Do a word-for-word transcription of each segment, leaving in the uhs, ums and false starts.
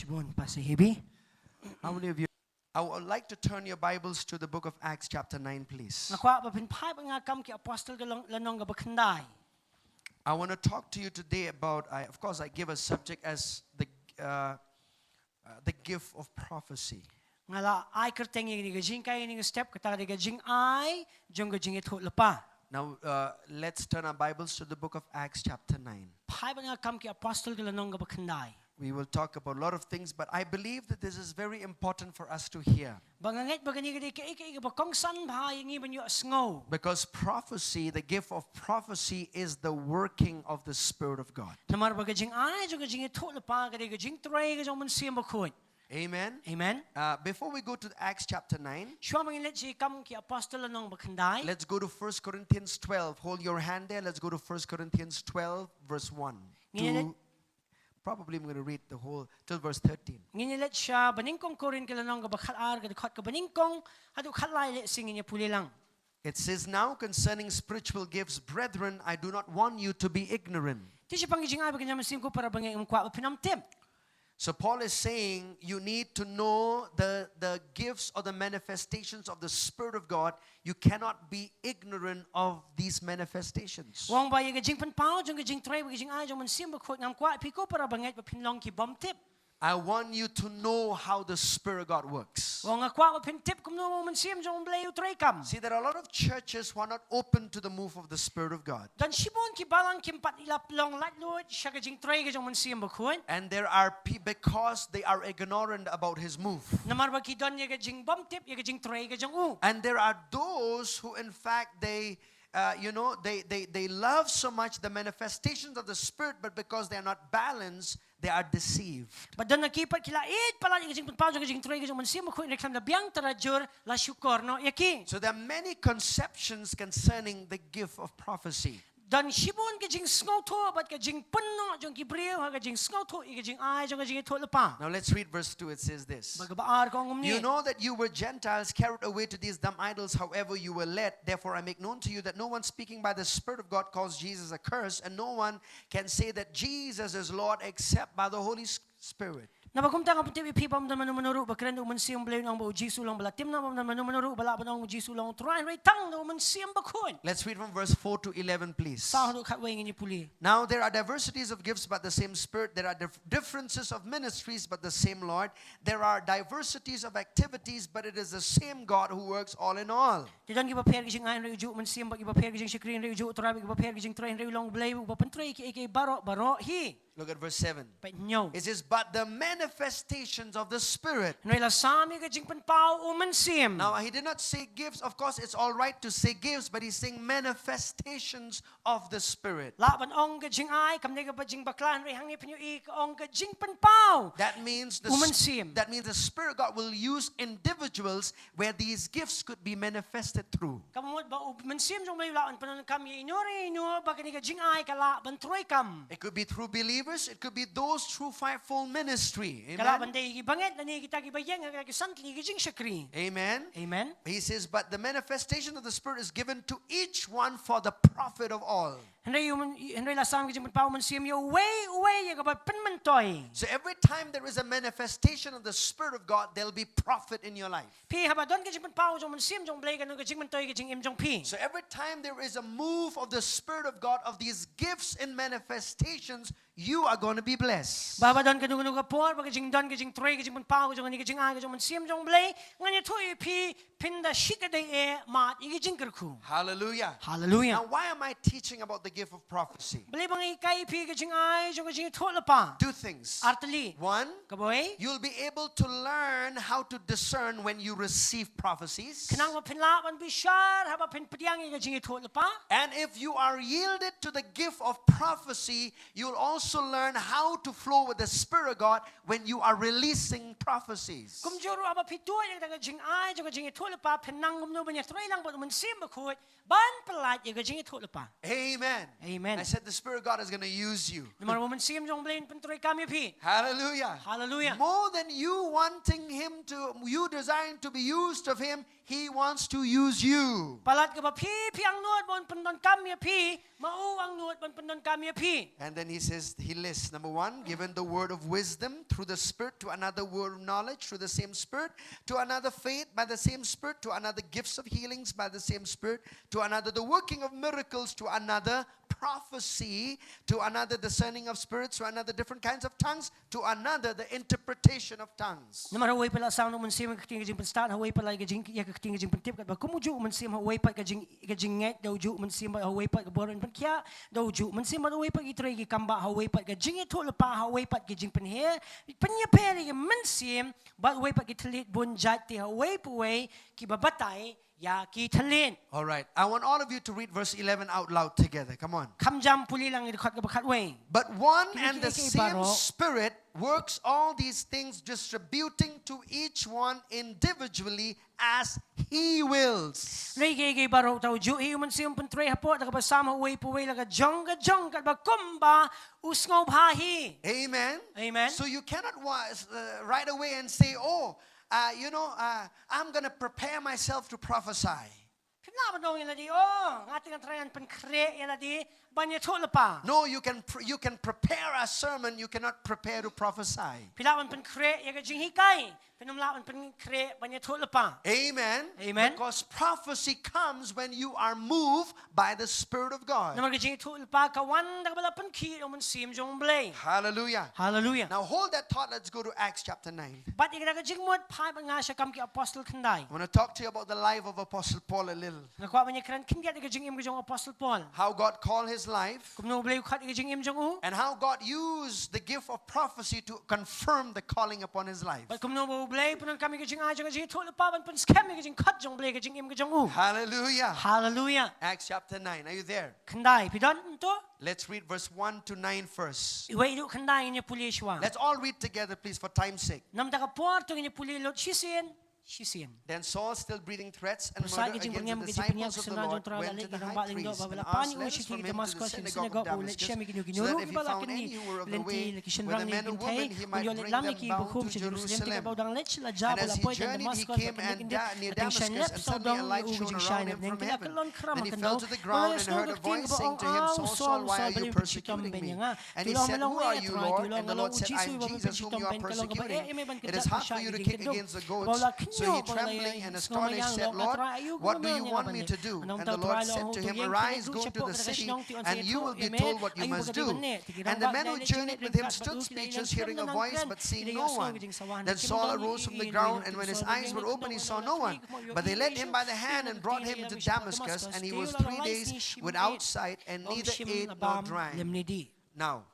Bon, Pastor Hebi. How many of you? I would like to turn your Bibles to the book of Acts, chapter nine, please. Nga kwah ba phin phai bad nga kam ki Apostol ka long, lynnong kaba khyndai. I want to talk to you today about, I, of course, I give a subject as the, uh, uh, the gift of prophecy. Nga la ai kyrteng ïa kane ka jinghikai, ïa kane ka step, kata ka dei ka jingai jong ka jingïathuhlypa. Now, uh, let's turn our Bibles to the book of Acts, chapter nine. Phai bad nga kam ki Apostol ka lynnong kaba khyndai. We will talk about a lot of things, but I believe that this is very important for us to hear. Bad nga ngeit ba kane ka dei kaei kaei kaba kongsan bha ïa ngi ban ïohsngew. Because prophecy, the gift of prophecy, is the working of the Spirit of God. Namar ba ka jingai jong ka jingïathuhlypa ka dei ka jingtrei ka jong u Mynsiem Bakhuid. Amen. Amen. Uh, before we go to Acts chapter nine, Shuwa ba ngin leit sha kam ki Apostol lynnong ba khyndai. Let's go to First Corinthians twelve. Hold your hand there. Let's go to First Corinthians twelve, verse one. Ngin ïa To, probably I'm going to read the whole till verse thirteen. Ngin ïa leit sha Banyngkong Korinth ka lynnong kaba khatar, ka dkhot kaba nyngkong haduh khatlai, lehse ngin ïa pule lang. It says, "Now concerning spiritual gifts, brethren, I do not want you to be ignorant." Te shaphang ki jingai bad ki jingïamynsiem, ko para bangeit, ngam kwah ba phin ym tip. So Paul is saying you need to know the, the gifts or the manifestations of the Spirit of God. You cannot be ignorant of these manifestations. U ong ba ïa ka jingpynpaw jong ka jingtrei bad ka jingai jong u Mynsiem Bakhuid, ngam kwah ïa phi ko para bangeit ba phin long ki bym tip. I want you to know how the Spirit of God works. U ong nga kwah ba phin tip kumno u Mynsiem jong u Blei u treikam. See, there are a lot of churches who are not open to the move of the Spirit of God. Don shibun ki balang kim pat ïa la pynlong laitluid sha ka jingtrei ka jong u Mynsiem Bakhuid. And there are pe-, because they are ignorant about his move. Namar ba ki don ïa ka jingbymtip ïa ka jingtrei ka jong u. And there are those who, in fact, they, uh, you know, they, they, they love so much the manifestations of the Spirit, but because they are not balanced, they are deceived. Bad don na ki pat ki la ïeit palat ïa ka jingpynpaw jong ka jingtrei ka jong u Mynsiem Bakhuid, hynrei khlem da biang tarajur, la shukor noh ïa ki. So there are many conceptions concerning the gift of prophecy. Don shibun ka jingsngewthuh bad ka jingpynnoh jong ki briew ha ka jingsngewthuh ïa ka jingai jong ka jingïathuhlypa. Now let's read verse two. It says this. Bad kaba ar ka ong kumne. You know that you were Gentiles carried away to these dumb idols, however you were led. Therefore, I make known to you that no one speaking by the Spirit of God calls Jesus accursed, and no one can say that Jesus is Lord except by the Holy S-, Spirit. Naba kumta nga pyntip ïa phi ba ym don mano mano ruh ba kren da u Mynsiem Blei un ong ba u Jisu u long ba la tim noh, ba ym don mano mano ruh ba lah ban ong u Jisu u long u Trai, hynrei tang da u Mynsiem Bakhuid. Let's read from verse four to eleven, please. Saw haduh khatwei ngin ïa pule. Now there are diversities of gifts, but the same Spirit. There are dif-, differences of ministries, but the same Lord. There are diversities of activities, but it is the same God who works all in all. Te don ki bapher ki jingai hynrei u juh u Mynsiem, bad ki bapher ki jingshakri hynrei u juh u Trai, bad ki bapher ki jingtrei hynrei u long u Blei uba pyntrei kiei kiei baroh baroh hi. Look at verse seven. Peit hynñiew. It says, "But the manifestations of the Spirit." Hynrei la sam ïa ka jingpynpaw u Mynsiem. Now, he did not say gifts. Of course, it's all right to say gifts, but he's saying manifestations of the Spirit. Lah ban ong ka jingai, kam dei kaba jingbakla, hynrei hangne phin ïohi ka ong ka jingpynpaw. That means the U s-, Mynsiem. That means the Spirit of God will use individuals where these gifts could be manifested through. Ka mut ba u Mynsiem jong u Blei u lah ban pyndonkam ïa ino re ino ba kane ka jingai ka lah ban treikam. It could be through believers, it could be those through fivefold ministry. Ka lah ban Amen. Dei ïa ki bangeit lane kita kiba ïeng ha ki san tylli ki jingshakri. Amen. Amen. He says, "But the manifestation of the Spirit is given to each one for the profit of all." Hynrei u Myn-, hynrei la sam ka jingpynpaw u Mynsiem ïa uwei uwei ïa kaba pynmyntoi. So every time there is a manifestation of the Spirit of God, there'll be profit in your life. Phi, haba don ka jingpynpaw jong u Mynsiem jong u Blei, kan don ka jingmyntoi ha ka jingim jong phi. So every time there is a move of the Spirit of God, of these gifts and manifestations, you are gonna be blessed. Ba haba don kano kano ka por ba ka jingdon ka jingtrei ka jingpynpaw ka jong kane ka jingai ka jong u Mynsiem jong u Blei, ngan ïathuh ïa phi, phin da shikatdei eh mad ïa ka jingkyrkhu. Hallelujah. Hallelujah. Now, why am I teaching about the gift of prophecy? Balei ba nga hikai ïa phi ka jingai jong ka jingïathuhlypa? Two things. Ar tylli. One, kaba wei, you'll be able to learn how to discern when you receive prophecies. Khnang ba phin lah ban bishar haba phin pdiang ïa ka jingïathuhlypa. And if you are yielded to the gift of prophecy, you'll also learn how to flow with the Spirit of God when you are releasing prophecies. Kumjuh ruh haba phi tuid ïa ka jingai jong ka jingïathuhlypa, phin nang kumno ban ïatrei lang bad u Mynsiem Bakhuid ban pyllait ïa ka jingïathuhlypa. Amen. Amen. I said the Spirit of God is going to use you. Namar ba u Mynsiem jong u Blei un pyntrei kam ïa phi. Hallelujah. Hallelujah. More than you wanting Him to, you desiring to be used of Him, He wants to use you. Palat kaba phi phi angnud ba un pyndonkam ïa phi, ma u angnud ba un pyndonkam ïa phi. And then he says, he lists, number one, given the word of wisdom through the Spirit, to another word of knowledge through the same Spirit, to another faith by the same Spirit, to another gifts of healings by the same Spirit, to another the working of miracles, to another prophecy, to another discerning of spirits, to another different kinds of tongues, to another the interpretation of tongues. Namar ha uwei pat la sang da u Mynsiem ïa ka ktien ka jingpynstad, ha uwei pat la ïa ka jing ïa ka ktien ka jingpyntip katba kum ujuh u Mynsiem, ha uwei pat ka jing ka jingngeit da ujuh u Mynsiem, bad ha uwei pat ka bor ban pynkhiah da ujuh u Mynsiem, bad ha uwei pat ki trei ki kam, bad ha uwei pat ka jingïathuhlypa, ha uwei pat ka jingpynher pynïapher ïa ki mynsiem, bad ha uwei pat ki thylliej bun jait, te ha uwei pa uwei kiba batai ïa ki thylliej. All right. I want all of you to read verse eleven out loud together. Come on. Kham jam pule lang ïa ka dkhot kaba khatwei. But one Ki and the ki- ki same baroh. Spirit works all these things, distributing to each one individually as He wills. Hynrei kiei kiei baroh uta ujuh hi u Mynsiem u pyntrei hapoh da kaba sam ha uwei pa uwei la ka jong ka jong katba kumba u sngewbha hi. Amen. Amen. So you cannot wa- uh, right away and say, "Oh, uh, you know, uh, I'm going to prepare myself to prophesy." Phim lah ban ong ïa lade, oh, nga te ngan trai ngan pynkhreh ïa lade ban ïathuhlypa. No, you can pr- you can prepare a sermon, you cannot prepare to prophesy. Phi lah ban pynkhreh ïa ka jinghikai, phim lah ban pynkhreh ban ïathuhlypa. Amen. Amen. Because prophecy comes when you are moved by the Spirit of God. Namar ka jingïathuhlypa ka wan da kaba la pynkhih da u Mynsiem jong u Blei. Hallelujah. Hallelujah. Now hold that thought. Let's go to Acts chapter nine. Bad ïa kata ka jingmut, phai bad nga sha Kam ki Apostol khyndai. I want to talk to you about the life of Apostle Paul a little. Nga kwah ban ïakren khyndiat ïa ka jingim ka jong u Apostol Paul. How God called his life Kumno u Blei u khot ïa ka jingim jong u. and how God used the gift of prophecy to confirm the calling upon his life. Bad kumno ba u Blei u pyndonkam ïa ka jingai jong ka jingïathuhlypa ban pynskhem ïa ka jingkhot jong u Blei ïa ka jingim ka jong u. Hallelujah. Hallelujah. Acts chapter nine. Are you there? Khyndai, phi don to? Let's read verse one to nine first. Iwei ruh khyndai ngin ïa pule shuwa. Let's all read together, please, for time's sake. Namar ka por to ngin ïa pule lut shisien shisien. Then Saul, still breathing threats and Pyrshah murder ki jingpyngem against ka the disciples jingpynïap of the synran jong Lord, Trai, la went leh to the ïa high rangbah lyngdoh priest bad ba and la pan asked ïa u letters shithi from ki him to the Damascus, ïa u synagogue synagogue of ba u leit Damascus, shem ïa ki ñiew ki so ñiew that ruh if he kiba la found kynni any who were of the lynti way, la ki shynrang whether ne men or kynthei, women, he un might ïoh leit bring lam them ïa ki ba bound khum to sha Jerusalem. Te kaba u Jerusalem. dang leit sha la And jia ba as la he poi da journeyed, he Damascus, bad came kane and kane da- near ka dang shah Damascus, lep and suddenly a sawdong ïa light u ka shone jingshai around him nabneng. from Te la heaven. kyllon khram Then ha he khyndew. fell to the Ba la ground ïoh and sngew heard ka a ktien voice kaba saying ong, to him, "Aw "Saul, Saul, Saul, why are Saul, you balei phi pynshittom persecuting bein ïa me?" nga?" And Te he la ong, said, "Me long "Who ei are A you, Trai." Te Lord?" la ong, And the "Nga long Lord u said, Jisu "I am uba he whom you are pynshitom bein, ka long persecuting. kaba eh, eh, me ban It is kynjat hard for pyrshah you ïa to ki kick kyndong." against the goads." Ba u la khñiot, So he, ba u la trembling and sngew ma astonished, ïang, said, u la "Lord, trai ïa u, what do kumno you ïa nga want me ban ïa. to do?" Nang And the u Trai Lord la ong, said "Hooid, to to him, ïeng khie leit "Arise, ruh go sha to poh the kata ka city, shnong, to ïeng and you khie will leit, be ïa me, told what you ïa u ba must ka dei ban do." neh." Te ki And the rangbah men la who leit sha journeyed ngeit with ryngkat him bad u, stood ki la ïeng speechless, khlem hearing a da nang voice, kren, but ki seeing la no ïohsngew one. ka jingsngewbha. Then Te ki Saul mut ong, arose "Ï, from ï, the ï, ground, ï, and when ï, his Saul, eyes ï, were ï, open, he ï, saw no one. But they led him by the hand and brought him to Damascus, and he was three days without sight and neither ate nor drank. Now,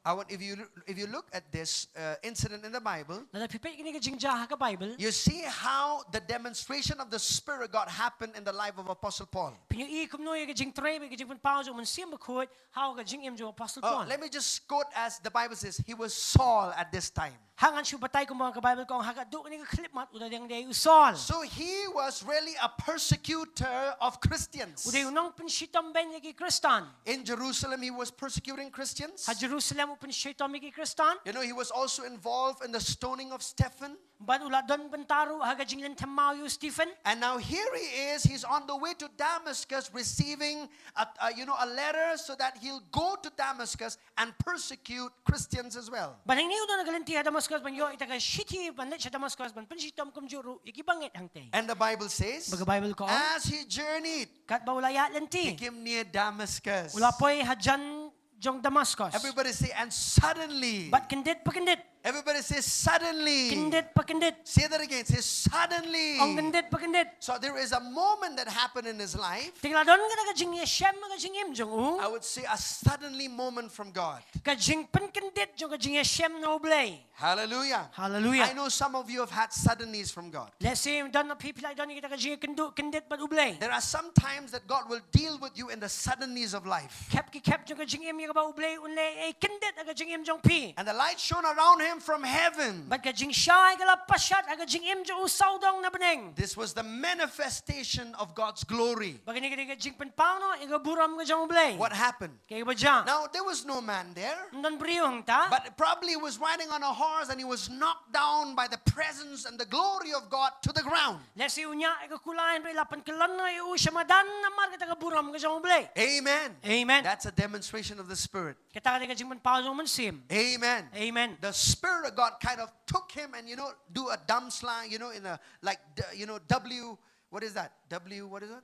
I want, if you, if you look at this uh, incident in the Bible, Lada phi peit kane ka jingjia ha ka Bible, you see how the demonstration of the Spirit of God happened in the life of Apostle Paul. Phin ïohi kumno ïa ka jingtrei bad ka jingpynpaw jong u Mynsiem Bakhuid ha ka jingim jong u Apostol Oh, Paul. Let me just quote as the Bible says, he was Saul at this time. Ha ngan shu batai kumba ka Bible ka ong, ha kaduh kane ka khyllipmat u la dang dei u Saul. So he was really a persecutor of Christians. U dei u nongpynshitom bein ïa ki Khristan. In Jerusalem, he was persecuting Christians. Ha Jerusalem u pynshitom ïa ki Khristan. You know, he was also involved in the stoning of Stephen. Bad u la don bynta ruh ha ka jinglyntham maw ïa u Stephen. And now here he is, he's on the way to Damascus receiving a, a, you know, a letter so that he'll go to Damascus and persecute Christians as well. Bad hangne u don ha ka lynti ha Damascus ban ïoh ïa kata ka shithi ban leit sha Damascus ban pynshitom kumjuh ruh ïa ki bangeit hangtei. And the Bible says, Bad ka Bible ka ong, as he journeyed, katba u la ïaid he lynti, came near Damascus. u la poi hajan jong Damascus. Everybody say, and suddenly. Bad kyndit pa kyndit. Everybody say, suddenly. Kyndit pa kyndit. Say that again. Say, suddenly. Ong kyndit pa kyndit. So there is a moment that happened in his life. Te la don kata ka jingïashem ha ka jingim jong u. I would say a suddenly moment from God. Ka jingpynkyndit jong ka jingïashem na u Blei. Hallelujah. Hallelujah. I know some of you have had suddenlies from God. Lehse don na phi phi la don ïa kata ka jingïakynduh kyndit bad u Blei. There are some times that God will deal with you in the suddenlies of life. Khep ki khep jong ka jingim ïa kaba u Blei un leh ei kyndit ha ka jingim jong phi. And the light shone around came from heaven. Bad ka jingshai ka la pashat ha ka jingim jong u sawdong na bneng. This was the manifestation of God's glory. Bad kane ka dei ka jingpynpaw noh ïa ka burom ka jong u Blei. What happened? Kaei kaba jia? Now, there was no man there. Ym don briew hangta. But probably he was riding on a horse and he was knocked down by the presence and the glory of God to the ground. Lehse u ñiah ïa ka kulai, hynrei la pynkyllon noh ïa u sha madan namar kata ka burom ka jong u Blei. Amen. Amen. That's a demonstration of the Spirit. Kata ka dei ka jingpynpaw jong u Mynsiem. Amen. Amen. The Spirit of God kind of took him and, you know, do a dumb slam, you know, in a, like, d-, you know, W, what is that? W, what is it?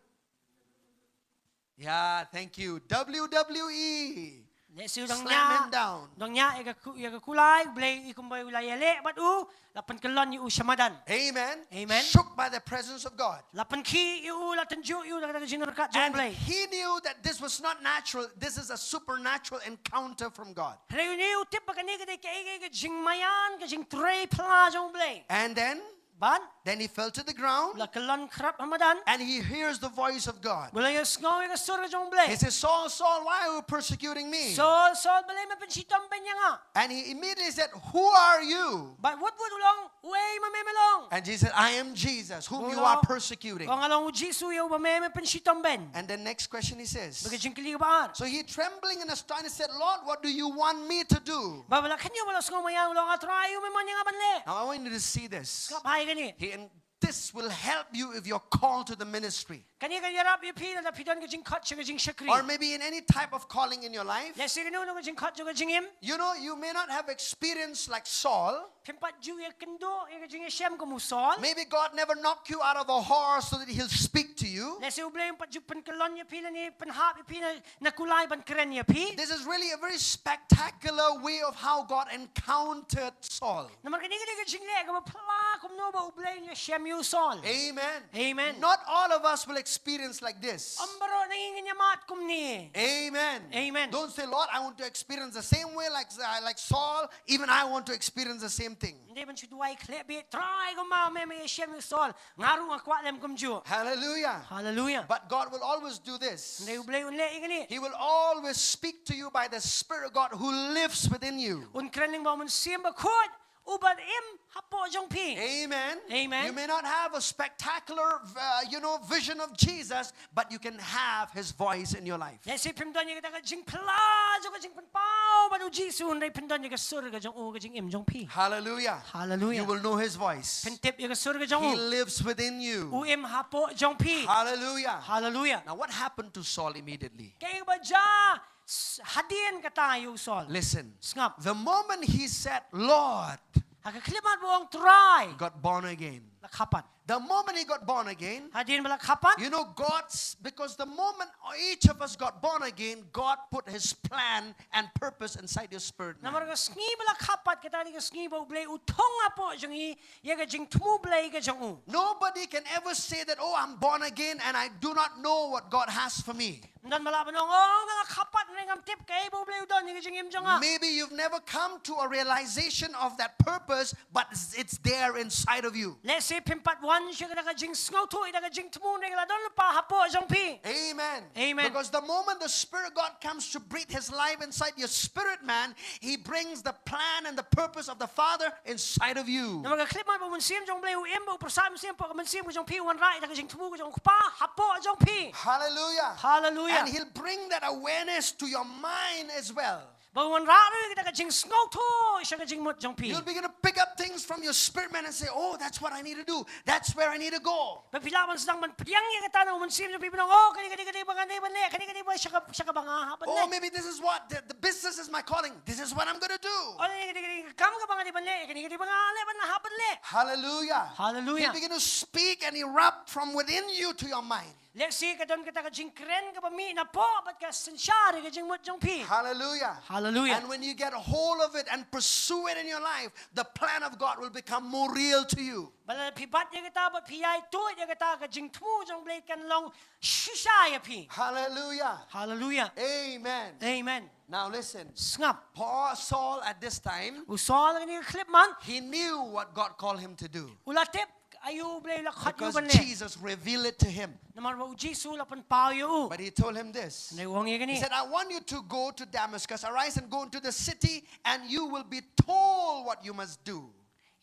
Yeah, thank you. W W E. Lehse u dang ñiah, slam him down. Dang ñiah ïa ka ku-, ïa ka kulai, u Blei i kumba u la ïaleh bad u, la pynkyllon ïa u sha madan. Amen. Amen. Shook by the presence of God. La pynkhih ïa u, la tynjuh ïa u da ka jingryngkat jong u Blei. And he knew that this was not natural. This is a supernatural encounter from God. Hynrei une u tip ba kane ka dei kaei kaei ka jingmaïan, ka jingtrei pla jong u Blei. And then Bad then he fell to the ground. La kyllon khriat ha madan. And he hears the voice of God. Bad u la ïohsngew ïa ka sur ka jong u Blei. He says, "Saul, Saul, why are you persecuting me?" "Saul, Saul, balei me pynshitom beiñ ïa nga?" And he immediately said, "Who are you?" Bad wut wut u la ong, "Uei ma me me long?" And Jesus said, "I am Jesus, whom you are persecuting." Bad u la ong, "Nga long u Jisu ïa uba me me pynshitom beiñ." And the next question he says, Bad ka jingkylli kaba ar. So he trembling and astonished said, "Lord, what do you want me to do?" Bad u la khynñiuh bad u la sngewmaïan, u la ong, "Ah Trai, uei me mon ïa nga ban leh?" Now I want you to see this. Sngap ha ïa kane. He, and this will help you if you're called to the ministry. Kane kan ïarap ïa phi lada phi don ka jingkhot sha ka jingshakri. Or maybe in any type of calling in your life. Lehse kano kano ka jingkhot jong ka jingim. You know, you may not have experienced like Saul. Phim pat ju ïakynduh ïa ka jingïashem kum u Saul. Maybe God never knocked you out of a horse so that he'll speak to you. Lehse u Blei um pat ju pynkyllon ïa phi lane pynhap ïa phi na, na kulai ban kren ïa phi. This is really a very spectacular way of how God encountered Saul. Namar kane ka dei ka jingleh kaba phylla kumno ba u Blei un ïashem ïa u Saul. Amen. Amen. Not all of us will experience like this. Ym baroh na ngi ngin ïamad kumne. Amen. Amen. Don't say, "Lord, I want to experience the same way like, uh, like Saul. Even I want to experience the same thing." Ym dei ban shu duwai khleh beit, "Trai, kumba me me ïashem ïa u Saul, nga ruh nga kwah lem kumjuh." Hallelujah. Hallelujah. But God will always do this. Hynrei u Blei un leh ïa kane. He will always speak to you by the Spirit of God who lives within you. Un kren lyngba u Mynsiem Bakhuid uba im hapoh jong phi. Amen. Amen. You may not have a spectacular, uh, you know, vision of Jesus, but you can have his voice in your life. Lehse phim don ïa kata ka jingphylla jong ka jingpynpaw bad u Jisu, hynrei phin don ïa ka sur ka jong u ha ka jingim jong phi. Hallelujah. Hallelujah. You will know his voice. Phin tip ïa ka sur ka jong u. He lives within you. U im hapoh jong phi. Hallelujah. Hallelujah. Now what happened to Saul immediately? Kaei kaba jia s-, hadien kata ïa u Saul. Listen. Sngap. The moment he said, "Lord," Ha ka khyllipmat ba u ong, "Trai," he got born again. La kha pat. The moment he got born again, Hadien ba la kha pat. You know, God's, because the moment each of us got born again, God put his plan and purpose inside your spirit, man. Namar ka sngi ba la kha pat, kata dei ka sngi ba u Blei u thung hapoh jong ngi ïa ka jingthmu Blei ka jong u. Nobody can ever say that, "Oh, I'm born again and I do not know what God has for me." Ym don ba lah ban ong, "Oh, nga la kha pat, hynrei ngam tip kaei ba u Blei u don ïa ka jingim jong nga." Maybe you've never come to a realization of that purpose, but it's, it's there inside of you. Lehse phim pat wan sha kata ka jingsngewthuh ïa kata ka jingthmu, hynrei ka la don lypa hapoh jong phi. Amen. Amen. Because the moment the Spirit God comes to breathe his life inside your spirit, man, he brings the plan and the purpose of the Father inside of you. Namar ka khyllipmat ba u Mynsiem jong u Blei u im, ba u pyrsad mynsiem hapoh ka mynsiem ka jong phi, u wanrah ïa kata ka jingthmu ka jong u Kpa hapoh jong phi. Hallelujah. Hallelujah. And he'll bring that awareness to your mind as well. Ba u wanrah ruh ïa kata ka jingsngewthuh sha ka jingmut jong phi. You'll begin to pick up things from your spirit, man, and say, "Oh, that's what I need to do. That's where I need to go." Ba phi lah ban sdang ban pdiang ïa kata na u Mynsiem jong phi, ban ong, "Oh, kane, kane, kane ba nga dei ban leh, kane, kane ba sha ka, sha kaba nga hap ban leh." "Oh, maybe this is what the, the business is my calling. This is what I'm gonna do." "Oh, kane, kane, kane ka kam kaba nga dei ban leh, kane, kane ba nga leh ban hap ban leh." Hallelujah. Hallelujah. He'll begin to speak and erupt from within you to your mind. Lehse ka don kata ka jingkren kaba mih napoh bad ka synshar ïa ka jingmut jong phi. Hallelujah. Hallelujah. And when you get a hold of it and pursue it in your life, the plan of God will become more real to you. Ba lada phi bat ïa kata bad phi ïai tuid ïa kata, ka jingthmu jong u Blei kan long shisha ïa phi. Hallelujah. Hallelujah. Amen. Amen. Now listen. Sngap. Paul, Saul at this time, U Saul ha kane ka khyllipmat, he knew what God called him to do. U la tip Aïu U Blei u la khot ïa u ban leh? Because Jesus revealed it to him. Namar ba U Jisu u la pynpaw ïa u. But he told him this. Hynrei u ong ïa kane. He said, "I want you to go to Damascus. Arise and go into the city, and you will be told what you must do."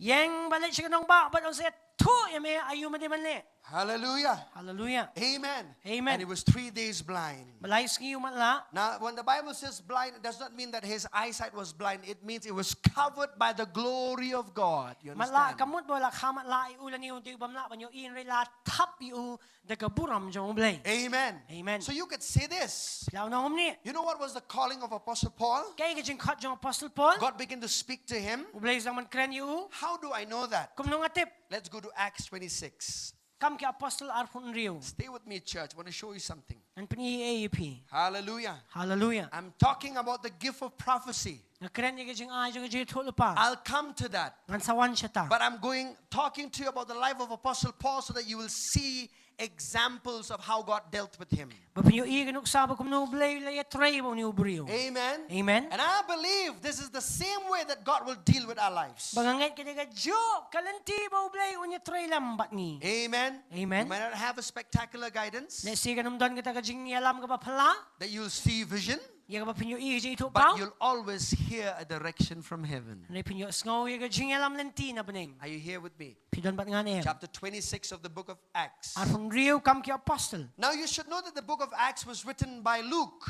Ïeng bad leit sha ka nongbah bad un sa ïathuh ïa me aïu me dei ban leh. Hallelujah. Hallelujah. Amen. Amen. And he was three days blind. Bad lai sngi u matlah. Now, when the Bible says blind, it does not mean that his eyesight was blind. It means it was covered by the glory of God. You understand? Matlah ka mut ba la kha matlah ïa u lane u dei u bym lah ban ïohi, hynrei la thap ïa u da ka burom jong U Blei. Amen. Amen. So you could say this. Phi lah ban ong kumne. You know what was the calling of Apostle Paul? Kaei ka jingkhot jong Apostol Paul? God began to speak to him. U Blei u sdang ban kren ïa u. How do I know that? Kumno nga tip? Let's go to Acts twenty-six. Kam ki Apostol arphew hynriew. Stay with me, church. I want to show you something. Ngan pyni ei ei ïa phi. Hallelujah. Hallelujah. I'm talking about the gift of prophecy. Nga kren ïa ka jingai jong ka jingïathuhlypa. I'll come to that. Ngan sa wan shata. But I'm going talking to you about the life of Apostle Paul so that you will see examples of how God dealt with him. Ba phin ïohi ka nuksa ba kumno U Blei u la ïatrei bad une u briew. Amen. Amen. And I believe this is the same way that God will deal with our lives. Ba nga ngeit ka dei kajuh ka lynti ba U Blei un ïatrei lem bad ngi. Amen. Amen. You might not have a spectacular guidance, Lehse kan ym don kata ka jingïalam kaba phylla, that you'll see vision, ïa kaba phin ïohi ka jingïathuhpaw, but you'll always hear a direction from heaven. Hynrei phin ïohsngew ïa ka jingïalam lynti na bneng. Are you here with me? Phi don bad nga ne em? Chapter twenty-six of the book of Acts. Arphew hynriew Kam ki Apostol. Now you should know that the book of Acts was written by Luke.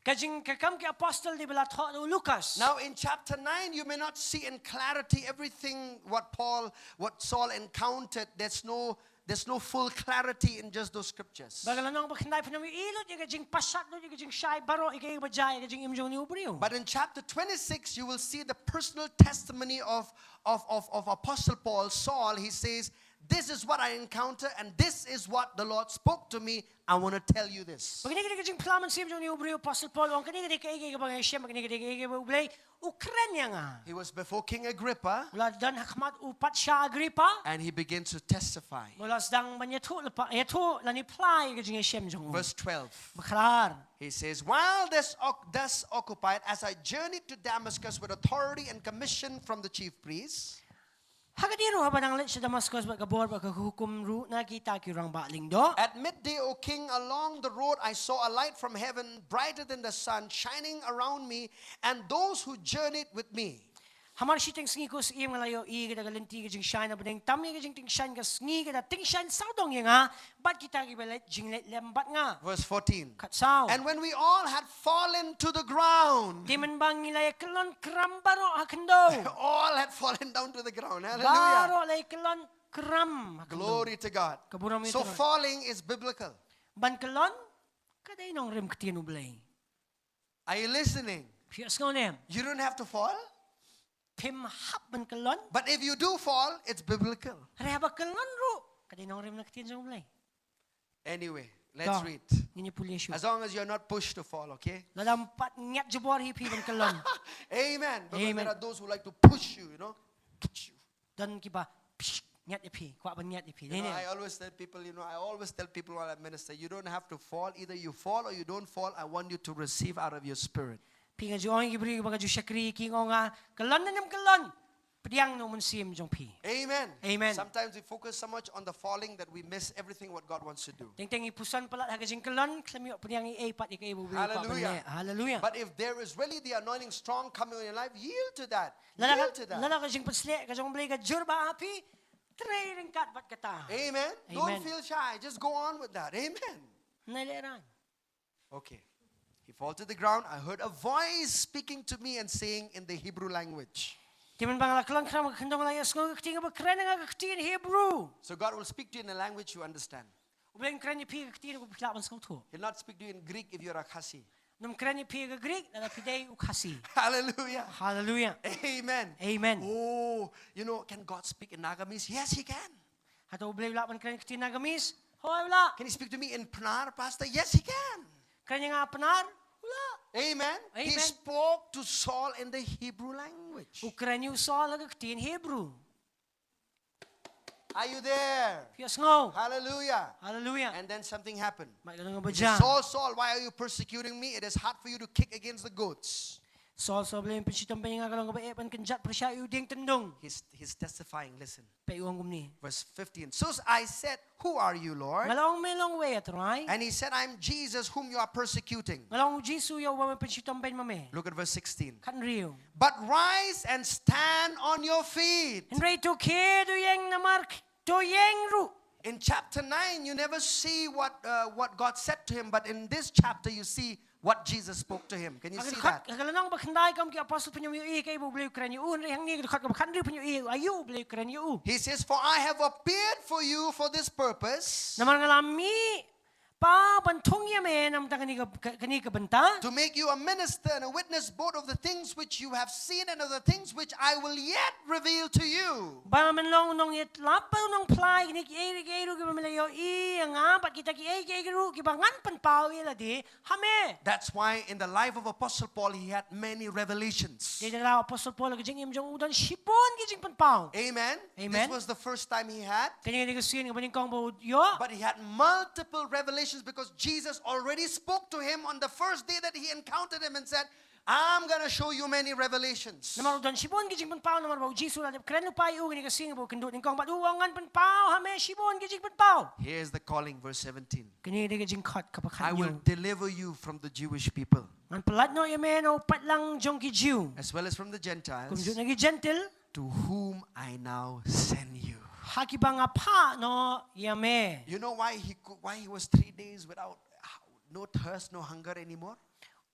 Ka jing, ka Kam ki Apostol dei ba la thoh da u Lukas. Now in chapter nine, you may not see in clarity everything what Paul, what Saul encountered. There's no, there's no full clarity in just those scriptures. Ba ka lynnong ba khyndai phin ym ïohi lut ïa ka jingpashat lut ïa ka jingshai baroh ïa kaei kaba jia ïa ka jingim jong une u briew. But in chapter twenty-six, you will see the personal testimony of, of, of, of Apostle Paul, Saul. He says, "This is what I encounter, and this is what the Lord spoke to me. I want to tell you this." Ba kane ka dei ka jingphla mynsiem jong une u briew Apostol Paul, u ong kane ka dei kaei kaei kaba nga ïashem, ba kane ka dei kaei kaei ba U Blei u kren ïa nga. He was before King Agrippa. U la don ha khmat u Patsha Agrippa. And he begins to testify. U la sdang ban ïathuhlypa, ïathuh lane phla ïa ka jingïashem jong u. Verse twelve. Ba khatar. He says, "While this oc-, thus occupied, as I journeyed to Damascus with authority and commission from the chief priests." Ha ka dei ruh haba nang leit sha Damaskos bad ka bor bad ka hukum ruh na kita ki rangbah lyngdoh. At midday, O king, along the road I saw a light from heaven, brighter than the sun, shining around me and those who journeyed with me. Hamar shiteng sngi ko syiem nga la ïohi ka da ka lynti ka jingshai na bneng tam ïa ka jingtyngshaiñ ka sngi ka da tyngshaiñ sawdong ïa nga bad kita kiba leit jingleit lem bad nga. Verse fourteen. Khatsaw. And when we all had fallen to the ground. Te mynba ngi la ïa kyllon kram baroh ha khyndew. All had fallen down to the ground. Hallelujah. Baroh la ïa kyllon kram ha khyndew. Glory to God. Ka burom ïa u Trai. So falling is biblical. Ban kyllon ka dei nongrim ktien U Blei. Are you listening? Phi ïohsngew ne em? You don't have to fall. Phim hap ban kyllon. But if you do fall, it's biblical. Hynrei haba kyllon ruh ka dei nongrim na ktien jong U Blei. Anyway, let's read. Ngin ïa pule shuh. As long as you're not pushed to fall, okay? Lada ym pat ngiat jubor hi phi ban kyllon. Amen. Because there are those who like to push you, you know. Don kiba psh, ngiat ïa phi, kwah ban ngiat ïa phi. You know, I always tell people, you know, I always tell people while I minister, you don't have to fall. Either you fall or you don't fall. I want you to receive out of your spirit. Phi nga ju ong ïa ki briew ba nga ju shakri ki ong nga, kyllon ne ym kyllon, pdiang na u mynsiem jong phi. Amen. Amen. Sometimes we focus so much on the falling that we miss everything what God wants to do. Teng teng ngi puson palat ha ka jingkyllon, khlem ïoh pdiang ei ei pat ïa kaei ba U Blei u kwah ban leh. Hallelujah. But if there is really the anointing strong coming on your life, yield to that. Yield to that. Lada ka jingpynshlur ka jong U Blei ka jur bha ha phi, trei ryngkat bad kata. Amen. Don't feel shy. Just go on with that. Amen. Nai leh rang. Okay. He fall to the ground. I heard a voice speaking to me and saying in the Hebrew language. Te mynba nga la kyllon kram ha ka khyndew nga la ïohsngew ka ktien kaba kren ïa nga ka ktien Hebrew. So God will speak to you in a language you understand. U Blei un kren ïa phi ka ktien kaba phi lah ban sngewthuh. He'll not speak to you in Greek if you're a Khasi. Um kren ïa phi ka Greek lada phi dei u Khasi. Hallelujah. Hallelujah. Amen. Amen. Oh, you know, can God speak in Nagamese? Yes, he can. Hato U Blei u lah ban kren ka ktien Nagamese? Hooid u lah. Can he speak to me in Pnar, Pastor? Yes, he can. Kren ïa nga Pnar? U lah. Amen. Amen. He spoke to Saul in the Hebrew language. U kren ïa u Saul ha ka ktien Hebrew. Are you there? Phi ïohsngew? Hallelujah. Hallelujah. And then something happened. Bad ka don kaba jia. He said, "Saul, Saul, why are you persecuting me? It is hard for you to kick against the goats." Saul, Saul, Blei pynshitom bad nga, ka long kaba eh ban kynjat pyrshah ïa u dieng tyndong. He's, he's testifying, listen. Peit u ong kumne. Verse fifteen. So I said, "Who are you, Lord?" Nga la ong, me long uei, A Trai? And he said, "I'm Jesus whom you are persecuting." Nga la ong, Jisu ïa uba me pynshitom bad ma me. Look at verse sixteen. Khathynriew. "But rise and stand on your feet." Hynrei to khie, to ïeng namar, to ïeng ruh. In chapter nine, you never see what, uh, what God said to him, but in this chapter, you see what Jesus spoke to him. Can you see that? Ka lynnong ba khyndai kam ki apostle pynïoh ïa u kaei ba U Blei u kren ïa u, hynrei hangne ka dkhot kaba khathynriew pynïoh ïa u aïu U Blei u kren ïa u. He says, "For I have appeared for you for this purpose." Namar nga la mih pa ban thung ïa me namar kane ka, kane ka bynta. To make you a minister and a witness both of the things which you have seen and of the things which I will yet reveal to you. Ba men long u nongïatlap bad u nongphla ïa kine kiei kiei ruh kiba me la ïohi ïa nga bad kita kiei kiei ruh kiba ngan pynpaw ïa lade ha me. That's why in the life of Apostle Paul he had many revelations. Dei da la Apostle Paul ka jingim jong u don shibun ki jingpynpaw. Amen. Amen. This was the first time he had. Kane ka dei ka sien kaba nyngkong ba u ïoh. But he had multiple revelations because Jesus already spoke to him on the first day that he encountered him and said, "I'm going to show you many revelations." Namar u don shibun ki jingpynpaw namar ba u Jisu la dep kren lypa ïa u, kane ka sien ba u kynduh nyngkong bad u ong, ngan pynpaw ha me shibun ki jingpynpaw. Here's the calling, verse seventeen. Kane ka dei ka jingkhot kaba khathynñiew. "I will deliver you from the Jewish people." Ngan pyllait noh ïa me na u paidlang jong ki Jiw. As well as from the Gentiles. Kumjuh na ki Jentil. To whom I now send you. Ha kiba nga phah noh ïa me. You know why he could, why he was three days without, no thirst, no hunger anymore?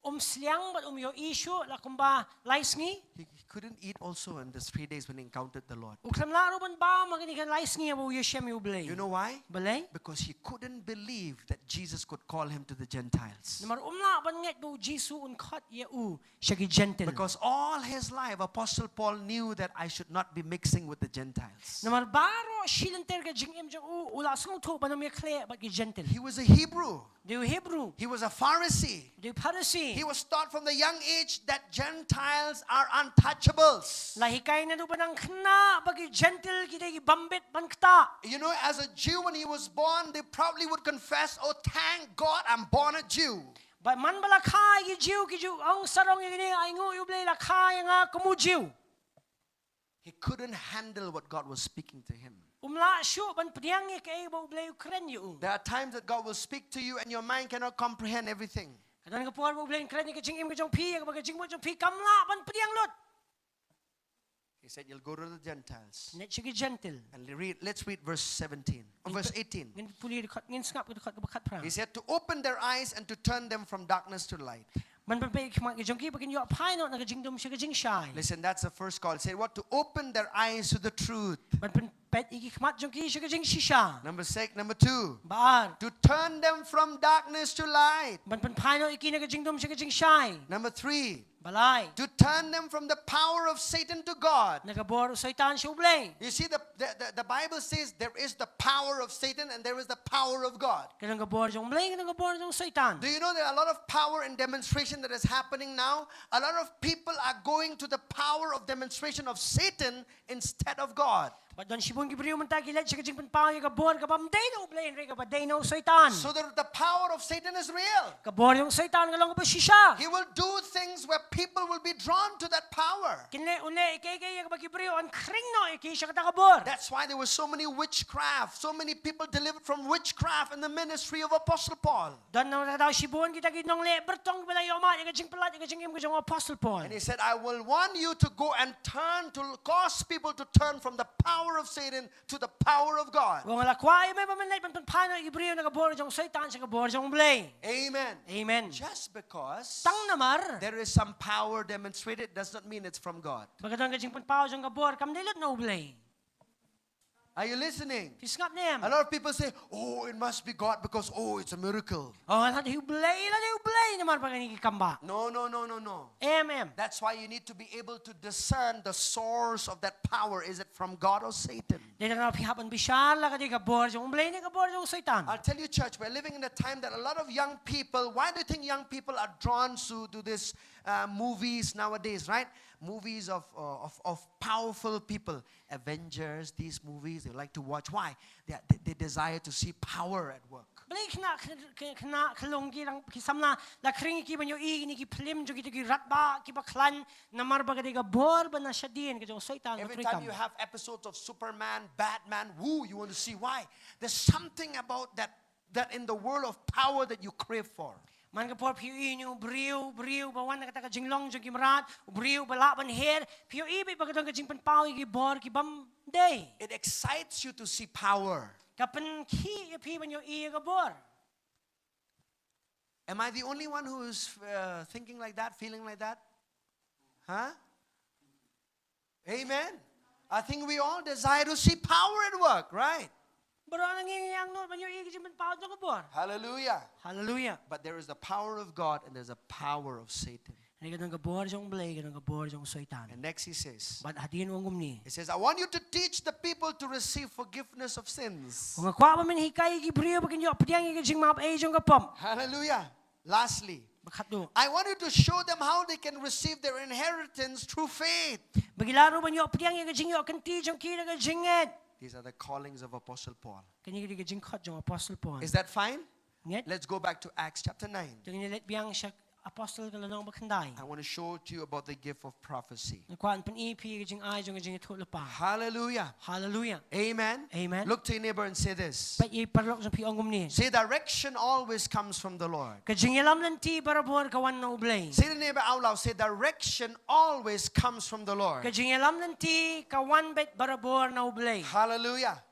Um sliang bad um ïohi shuh la kumba lai sngi. He, he couldn't eat also in these three days when he encountered the Lord. U khlem lah ruh ban bam ha kine ki lai sngi haba u ïashem ïa U Blei. You know why? Balei? Because he couldn't believe that Jesus could call him to the Gentiles. Namar um lah ban ngeit ba u Jisu un khot ïa u sha ki Jentil. Because all his life, Apostle Paul knew that I should not be mixing with the Gentiles. Namar baroh shi lynter ka jingim jong u, u la sngewthuh ban ym ïakhleh bad ki Jentil. He was a Hebrew. Dei u Hebru. He was a Pharisee. Dei u Pharisi. He was taught from the young age that Gentiles are untouchables. La hikai naduh ba dang khynnah ba ki Jentil ki dei ki bym bit ban ktah. You know, as a Jew, when he was born, they probably would confess, "Oh, thank God I'm born a Jew." Bad man ba la kha ïa ki Jiw, ki ju ong sarong ïa kine, ai nguh ïa U Blei la kha ïa nga kum u Jiw. He couldn't handle what God was speaking to him. Um lah shuh ban pdiang ïa kaei ba U Blei u kren ïa u. There are times that God will speak to you and your mind cannot comprehend everything. Ka don ka por ba U Blei un kren ïa ka jingim ka jong phi, ïa kaba ka jingmut jong phi kam lah ban pdiang lut. He said, "You'll go to the Gentiles." Leit sha ki Jentil. And le-, read, let's read verse seventeen, or verse eighteen. Ngin pule dkhot, ngin sngap dkhot kaba khatphra. He said, "To open their eyes and to turn them from darkness to light." Ban pynpeit ki khmat ki jong ki ba kin ïoh phai noh na ka jingdum sha ka jingshai. Listen, that's the first call. Say what? To open their eyes to the truth. Ban pynpeit ïa ki khmat jong ki sha ka jingshisha. Number six, number two. Ba ar. To turn them from darkness to light. Ban pynphai noh ïa ki na ka jingdum sha ka jingshai. Number three. Ba lai. To turn them from the power of Satan to God. Na ka bor u Soitan sha U Blei. You see, the, the, the, the Bible says there is the power of Satan and there is the power of God. Ka don ka bor jong U Blei, ka don ka bor jong u Soitan. Do you know there are a lot of power and demonstration that is happening now? A lot of people are going to the power of demonstration of Satan instead of God. Bad don shibun ki briew mynta ki leit sha ka jingpynpaw ïa ka bor kaba ym dei na U Blei hynrei kaba dei na u Soitan. So that the power of Satan is real. Ka bor jong u Soitan ka long kaba shisha. He will do things where people will be drawn to that power. Kin leh, un leh ïa kaei kaei ïa kaba ki briew yn khring noh ïa ki sha kata ka bor. That's why there were so many witchcraft, so many people delivered from witchcraft in the ministry of Apostle Paul. Don na kata ka daw shibun kita ki nongleh byrtong kiba la ïohmad ïa ka jingpyllait ïa ka jingim ka jong u Apostle Paul. And he said, "I will want you to go and turn, to cause people to turn from the power of Satan to the power of God." U ong, nga la kwah ïa me ba men leit ban pynphai noh ïa ki briew na ka bor jong u Soitan sha ka bor jong U Blei. Amen. Amen. Just because, tang namar, there is some power demonstrated does not mean it's from God. Ba ka don ka jingpynpaw jong ka bor kam dei lut na U Blei. Are you listening? Phi sngap ne em? A lot of people say, "Oh, it must be God because, oh, it's a miracle." Oh, la dei U Blei, la dei U Blei namar ba kane ka kam ba. No, no, no, no, no. Em, em. That's why you need to be able to discern the source of that power. Is it from God or Satan? Dei tang ba phi hap ban bishar la ka dei ka bor jong U Blei ne ka bor jong u Soitan. I'll tell you, church, we're living in a time that a lot of young people, why do you think young people are drawn to, to this uh, movies nowadays, right? Movies of, uh, of, of powerful people, Avengers, these movies, they like to watch. Why? They, they, they desire to see power at work. Balei khynnah, khynnah khyllung ki dang ki samla la khring ki ban ïohi kine ki phlim jong kito ki rangbah kiba khlaiñ, namar ba ka dei ka bor ba na shadien ka jong u Soitan ba trei kam. Every time you have episodes of Superman, Batman, woo, you want to see why. There's something about that, that in the world of power that you crave for. Man ka por phi ïohi ïa u briew, briew ba wan na kata ka jinglong jong ki mrad, u briew ba lah ban her, phi ïohi beit ba ka don ka jingpynpaw ïa ki bor ki bym dei. It excites you to see power. Ka pynkhih ïa phi ban ïohi ïa ka bor. Am I the only one who is uh, thinking like that, feeling like that? Huh? Amen. I think we all desire to see power at work, right? Baroh ngi ngi angnud ban ïohi ka jingpynpaw jong ka bor. Hallelujah. Hallelujah. But there is the power of God and there's a power of Satan. Hynrei ka don ka bor jong U Blei, ka don ka bor jong u Soitan. And next he says, bad hadien u ong kumne. He says, I want you to teach the people to receive forgiveness of sins. Nga kwah ba men hikai ïa ki briew ba kin ïoh pdiang ïa ka jingmap ei jong ka pop. Hallelujah. Lastly, ba khatduh, I want you to show them how they can receive their inheritance through faith. Ba ki lah ruh ban ïoh pdiang ïa ka jingïoh kynti jong ki da ka jingngeit. These are the callings of Apostle Paul. Kane ka dei ka jingkhot jong u Apostle Paul. Is that fine? Ngeit? Let's go back to Acts chapter nine. Te ngin ïa leit biang sha Apostle ka lynnong ba khyndai. I want to show to you about the gift of prophecy. Nga kwah ban pyni ïa phi ka jingai jong ka jingïathuhlypa. Hallelujah. Hallelujah. Amen. Amen. Look to your neighbor and say this. Peit ïa i paralok jong phi, ong kumne. Say, direction always comes from the Lord. Ka jingïalam lynti barabor ka wan na U Blei. Say to your neighbor out loud, say, direction always comes from the Lord. Ka jingïalam lynti ka wan beit barabor na U Blei. Hallelujah.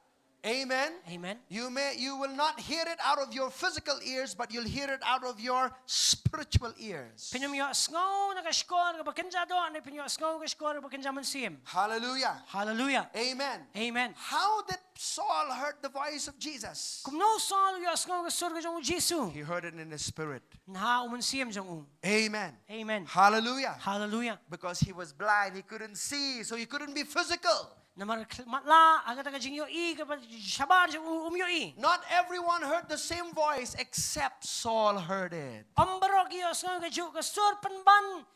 Amen. Amen. You may, you will not hear it out of your physical ears, but you'll hear it out of your spiritual ears. Phin ym ïohsngew na ka shkor kaba kynja doh, hynrei phin ïohsngew ka shkor kaba kynja mynsiem. Hallelujah. Hallelujah. Amen. Amen. How did Saul heard the voice of Jesus? Kumno u Saul u ïohsngew ka sur ka jong u Jisu? He heard it in his spirit. Na ha u mynsiem jong u. Amen. Amen. Hallelujah. Hallelujah. Because he was blind, he couldn't see, so he couldn't be physical. Namar khl-, matlah, ha kata ka jingïohi kaba shabar jong u, um ïohi. Not everyone heard the same voice except Saul heard it. Ym baroh ki ïohsngew kajuh ka sur pynban,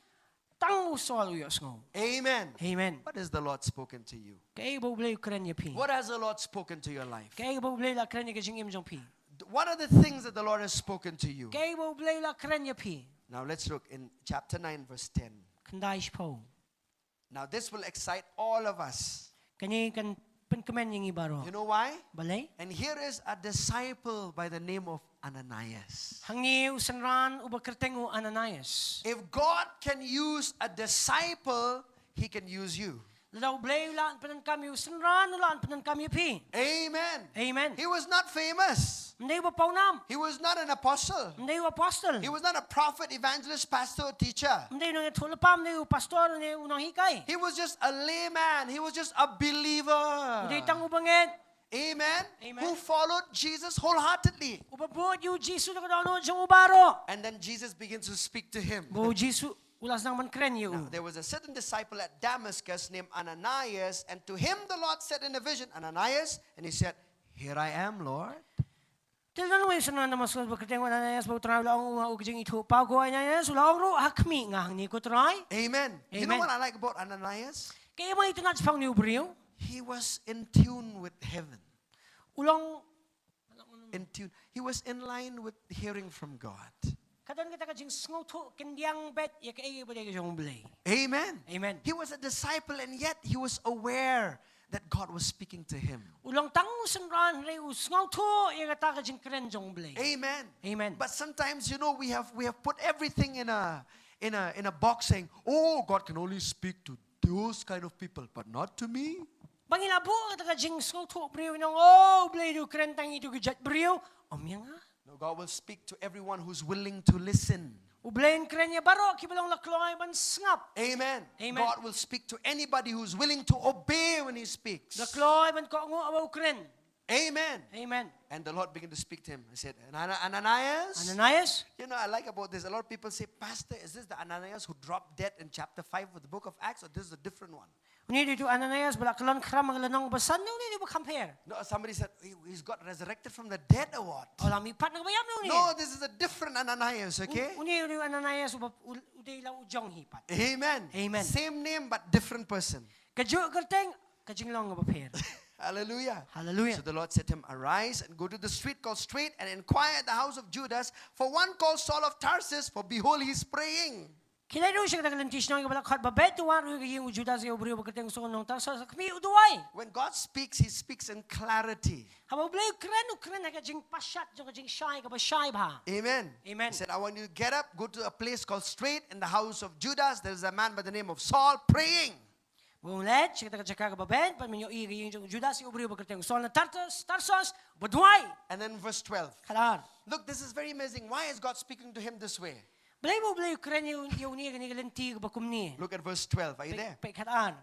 tang u Saul u ïohsngew. Amen. Amen. What has the Lord spoken to you? Kaei ba U Blei u kren ïa phi? What has the Lord spoken to your life? Kaei ba U Blei u la kren ïa ka jingim jong phi? What are the things that the Lord has spoken to you? Kaei ba U Blei u la kren ïa phi? Now let's look in chapter nine, verse ten. Khyndai shiphew. Now this will excite all of us. Kane kan pynkmen ïa ngi baroh. You know why? Balei? And here is a disciple by the name of Ananias. Hangne u synran uba kyrteng u Ananias. If God can use a disciple, he can use you. Lada U Blei u la pyndonkam ïa u synran, u la pyndonkam ïa phi. Amen. Amen. He was not famous. Ym dei uba pawnam. He was not an apostle. Ym dei u apostol. He was not a prophet, evangelist, pastor, or teacher. Ym dei u nongïathuhlypa, ym dei u pastor, ym dei u nonghikai. He was just a layman. He was just a believer. U dei tang u bangeit. Amen. Amen. Who followed Jesus wholeheartedly. Uba bud ïa u Jisu da ka dohnud jong u baroh. And then Jesus begins to speak to him. Bad u Jisu u la sdang ban kren ïa u. Now, there was a certain disciple at Damascus named Ananias, and to him the Lord said in a vision, Ananias, and he said, "Here I am, Lord." Te don uwei u synran Damaskus ba kyrteng u Ananias, bad u Trai u la ong ïa u, ka jingithuhpaw, ko Ananias, u la ong ruh, ha khmih nga hangne ko Trai. Amen. You know, amen, what I like about Ananias? Kaei ba nga itynnad shaphang une u briew? He was in tune with heaven. U long in tune. He was in line with hearing from God. Ka don kata ka jingsngewthuh khyndiat beit ïa kaei ba dei ka jong U Blei. Amen. Amen. He was a disciple and yet he was aware that God was speaking to him. U long tang u synran hynrei u sngewthuh ïa kata ka jingkren jong U Blei. Amen. Amen. But sometimes, you know, we have, we have put everything in a, in a, in a box saying, "Oh, God can only speak to those kind of people, but not to me." Ba ngi la buh kata ka jingsngewthuh briew, ngi ong, "Oh, U Blei u kren tang ïa kito ki jait briew, ym ïa nga." No, God will speak to everyone who's willing to listen. U Blei un kren ïa baroh kiba long la kloi ban sngap. Amen. Amen. God will speak to anybody who's willing to obey when he speaks. La kloi ban kohnguh haba u kren. Amen. Amen. And the Lord began to speak to him. He said, "Anana-, Ananias." Ananias. You know, I like about this. A lot of people say, "Pastor, is this the Ananias who dropped dead in chapter five of the book of Acts, or this is a different one?" Une u dei uto u Ananias ba la kyllon khram ha ka lynnong ba san, une u dei uba kham pher. No, somebody said, "He, he's got resurrected from the dead or what?" Oh, la mihpat na kiba ïap ne une? No, this is a different Ananias, okay? Une u dei u Ananias uba u, u dei la u jong hi pat. Amen. Amen. Same name but different person. Kajuh kyrteng, ka jinglong kaba pher. Hallelujah. Hallelujah. So the Lord said to him, "Arise and go to the street called Straight and inquire at the house of Judas for one called Saul of Tarsus, for behold, he's praying." Khie leit ruh sha kata ka lynti shnong kaba la khot Beit, to wad ruh ïa ka ïing u Judas, ïa u briew ba kyrteng Saul nong Tarsus, khmih, u duwai. When God speaks, he speaks in clarity. Haba U Blei u kren, u kren ha ka jingpashat jong ka jingshai kaba shai bha. Amen. Amen. He said, "I want you to get up, go to a place called Straight in the house of Judas. There is a man by the name of Saul praying." Ba un leit sha kata ka jaka kaba beit, bad men ïohi ha ka ïing jong u Judas, ïa u briew ba kyrteng Saul na Tarsus, Tarsus, ba duwai. And then verse twelve. Khatar. Look, this is very amazing. Why is God speaking to him this way? Balei ba U Blei u kren ïa u, ïa une ha kane ka lynti kaba kumne? Look at verse twelve. Are you there? Peit, peit khatar.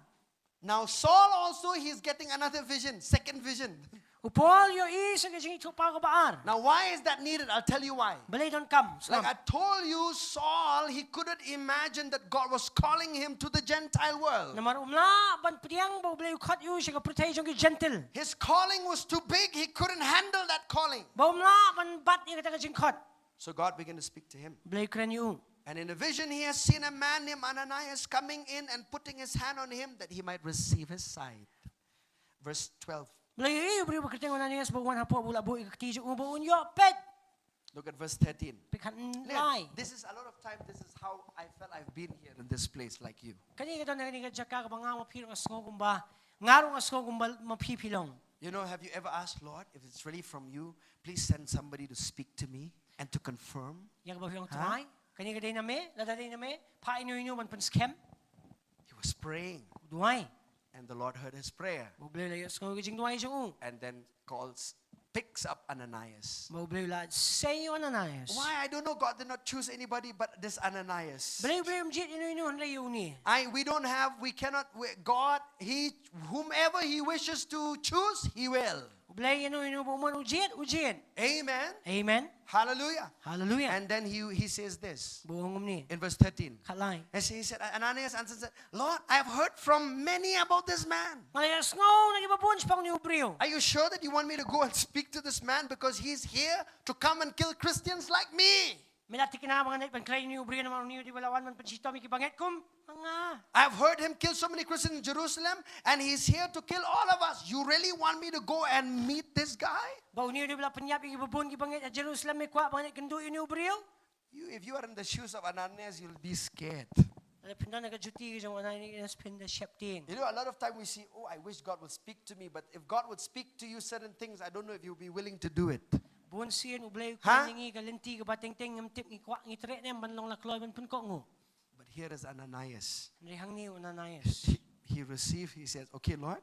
Now Saul also, he's getting another vision, second vision. U Paul u ïohi sa ka jingïathuhpaw kaba ar. Now why is that needed? I'll tell you why. Balei donkam, sngap. Like I told you, Saul, he couldn't imagine that God was calling him to the Gentile world. Namar um lah ban pdiang ba U Blei u khot ïa u sha ka pyrthei jong ki Jentil. His calling was too big, he couldn't handle that calling. Ba um lah ban bat ïa kata ka jingkhot. So God began to speak to him. U Blei u kren ïa u. And in a vision, he has seen a man named Ananias coming in and putting his hand on him that he might receive his sight. Verse twelve. U Blei u ïohi ïa u briew ba kyrteng Ananias ba u wan hapoh, ba u la buh ïa ka kti jong u ba un ïoh peit. Look at verse thirteen. Peit khatlai. Now, this is a lot of time, this is how I felt I've been here in this place like you. Kane ka don ha kane ka jaka kaba nga ma phi ruh nga sngew kumba, nga ruh nga sngew kumba ma phi phi long. You know, have you ever asked, "Lord, if it's really from you, please send somebody to speak to me and to confirm"? Ïa kaba phi ong, Trai, kane ka dei na me, lada dei na me, phah ïano ïano ban pynskhem. He was praying. U duwai. And the Lord heard his prayer. Ba U Blei u la ïohsngew ïa ka jingduwai jong u. And then calls, picks up Ananias. Ba U Blei u la sei ïa u Ananias. Why? I don't know. God did not choose anybody but this Ananias. Balei U Blei um jied ïano ïano hynrei ïa une? I, we don't have, we cannot, we, God, he, whomever he wishes to choose, he will. U Blei ïano ïano ba u mon u jied, u jied. Amen. Amen. Hallelujah. Hallelujah. And then he, he says this. Ba u ong kumne. In verse thirteen. Khatlai. As he said, Ananias answered and said, "Lord, I have heard from many about this man." Nga la ïohsngew na kiba bun shaphang une u briew. Are you sure that you want me to go and speak to this man because he's here to come and kill Christians like me? Me la thikna ba ngan leit ban kren ïa une u briew namar une u dei uba la wan ban pynshitom ïa ki bangeit kum nga. I've heard him kill so many Christians in Jerusalem, and he's here to kill all of us. You really want me to go and meet this guy? Ba une u dei uba la pynïap ïa kiba bun ki bangeit ha Jerusalem, me kwah ban leit kynduh ïa une u briew? You, if you are in the shoes of Ananias, you'll be scared. Lada phin don ha ka juti ka jong u Ananias phin da sheptieng. You know, a lot of time we see, "Oh, I wish God would speak to me," but if God would speak to you certain things, I don't know if you'll be willing to do it. Bun sien U Blei u kren ïa ngi ha ka lynti kaba teng teng, ngim tip ngi kwah ngi treh ne em ban long la kloi ban pynkohnguh. But here is Ananias. Hynrei hangne u Ananias. He, he received, he says, "Okay, Lord."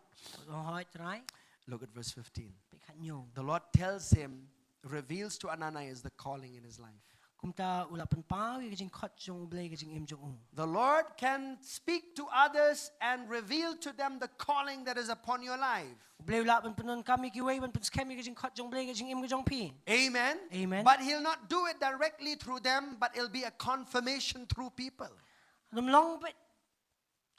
U ong, "Hooid, Trai." Look at verse fifteen. Peit khathynñiew. The Lord tells him, reveals to Ananias the calling in his life. Kumta u la pynpaw ïa ka jingkhot jong U Blei ha ka jingim jong u. The Lord can speak to others and reveal to them the calling that is upon your life. U Blei u lah ban pyndonkam ïa kiwei ban pynskhem ïa ka jingkhot jong U Blei ha ka jingim ka jong phi. Amen. Amen. But he'll not do it directly through them, but it'll be a confirmation through people. Ym long beit.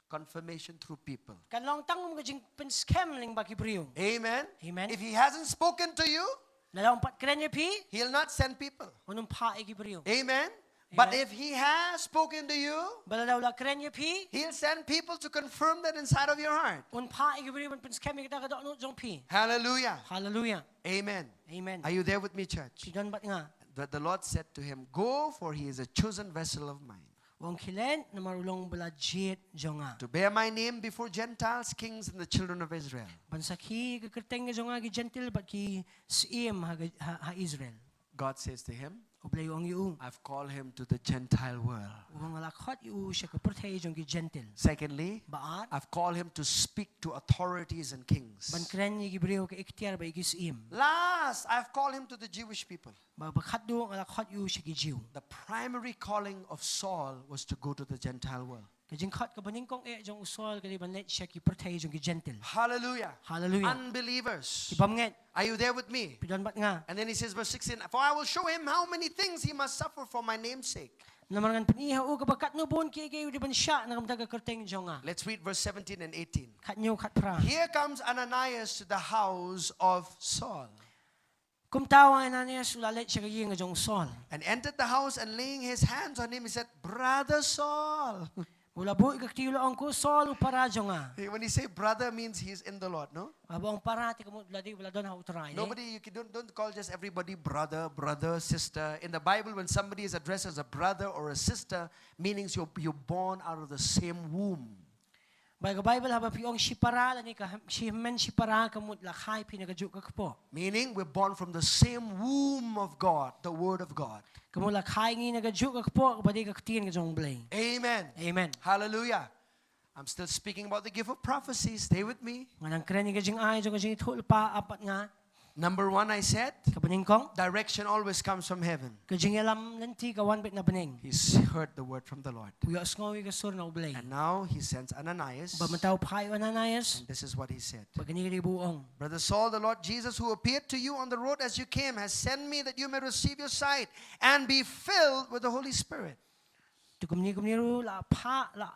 Confirmation through people. Kan long tang kum ka jingpynskhem lyngba ki briew. Amen. Amen. If he hasn't spoken to you, lada um pat kren ïa phi, he'll not send people. Un ym phah ïa ki briew. Amen. But if he has spoken to you, ba lada u la kren ïa phi, he'll send people to confirm that inside of your heart. Un phah ïa ki briew ban pynskhem ïa kata ka dohnud jong phi. Hallelujah. Hallelujah. Amen. Amen. Are you there with me, church? Phi don bad nga? But the Lord said to him, "Go, for he is a chosen vessel of mine." U ong, khie leit, namar u long ba la jied jong nga. To bear my name before Gentiles, kings, and the children of Israel. Ban sakhi ka kyrteng ka jong nga ki Jentil bad ki syiem ha, ha, ha Israel. God says to him, U Blei u ong ïa u. "I've called him to the Gentile world." U ong, nga la khot ïa u sha ka pyrthei jong ki Jentil. Secondly, ba ar, "I've called him to speak to authorities and kings." Ban kren ïa ki briew ka iktiar bad ïa ki syiem. Last, "I've called him to the Jewish people." Ba, ba khatduh nga la khot ïa u sha ki Jiw. The primary calling of Saul was to go to the Gentile world. Ka jingkhot kaba nyngkong eh jong u Saul ka dei ban leit sha ki pyrthei jong ki Jentil. Hallelujah. Hallelujah. Unbelievers. Ki bym ngeit. Are you there with me? Phi don bad nga. And then he says, verse sixteen, "For I will show him how many things he must suffer for my name's sake." Namar ngan pyni ha u kaba katno bun kiei kiei u dei ban shah na ka bynta ka kyrteng jong nga. Let's read verse seventeen and eighteen. Khathynñiew khatphra. Here comes Ananias to the house of Saul. Kumta u Ananias u la leit sha ka ïing ka jong u Saul. And entered the house and laying his hands on him, he said, "Brother Saul." U la buh ïa ka kti u la ong, "Ko Saul u para jong nga." Hey, when you say brother means he is in the Lord, no? Haba ong para te ka mut u la dei u la don ha u Trai. Nobody, you can, don't, don't call just everybody brother, brother, sister. In the Bible, when somebody is addressed as a brother or a sister, meaning you're, you're born out of the same womb. Ba ka Baibl haba phi ong shipara lane ka hem- shi hynmen shipara ka mut la kha ïa phi na kajuh ka kpoh. Meaning we're born from the same womb of God, the Word of God. Ka mut la kha ïa ngi na kajuh ka kpoh kaba dei ka ktien ka jong U Blei. Amen. Amen. Hallelujah. I'm still speaking about the gift of prophecy. Stay with me. Nga dang kren ïa ka jingai jong ka jingïathuhlypa, ap bad nga. Number one, I said, Kaba nyngkong, direction always comes from heaven. Ka jingïalam lynti ka wan beit na bneng. He heard the word from the Lord. U ïohsngew ïa ka sur na U Blei. And now he sends Ananias. Bad mynta u phah ïa u Ananias. And this is what he said. Bad kane ka dei ba u ong. Brother Saul, the Lord Jesus, who appeared to you on the road as you came, has sent me that you may receive your sight and be filled with the Holy Spirit. Te kumne kumne ruh la phah la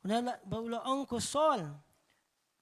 Une la, ba u la ong ko Saul.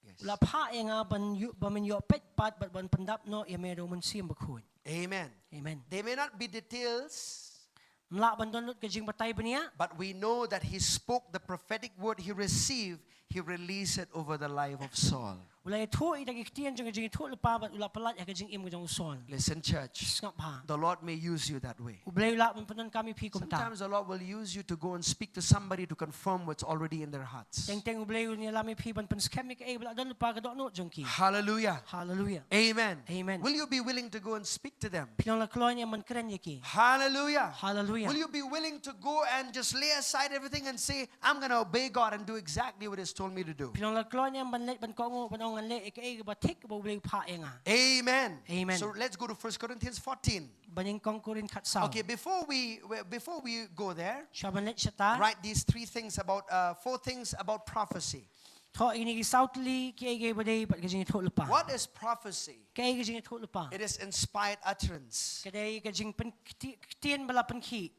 Yes. U la phah ïa nga ban ïoh, ba men ïoh peit pat bad ban pyndap noh ïa me da u Mynsiem Bakhuid. Amen. Amen. They may not be details. Ym lah ban don lut ka jingbatai bniah. But we know that he spoke the prophetic word he received, he released it over the life of Saul. U la ïathuh ïa kita ki ktien jong ka jingïathuhlypa bad u la pyllait ha ka jingim ka jong u Saul. Listen, church. Sngap bha. The Lord may use you that way. U Blei u lah ban pyndonkam ïa phi kumta. Sometimes the Lord will use you to go and speak to somebody to confirm what's already in their hearts. Teng teng U Blei un ïalam ïa phi ban pynskhem ïa kaei ba la don lypa ka dohnud jong ki. Hallelujah. Hallelujah. Amen. Amen. Will you be willing to go and speak to them? Phi long la kloi ne em ban kren ïa ki? Hallelujah. Hallelujah. Will you be willing to go and just lay aside everything and say, I'm gonna obey God and do exactly what He's told me to do. Phi long la kloi ne em ban leit ban kohnguh ban ong ngan leh ïa kaei kaba thik kaba U Blei u phah ïa nga. Amen. Amen. So let's go to First Corinthians fourteen. Ba nyngkong Korinth khatsaw. Okay, before we before we go there, shuwa ban leit shata, write these three things about, uh, four things about prophecy. Thoh ïa kine ki saw tylli kiei kiei ba dei bad ka jingïathuhlypa. What is prophecy? Kaei ka jingïathuhlypa? It is inspired utterance. Ka dei ka jingpyn- kti- ktien ba la pynkhih.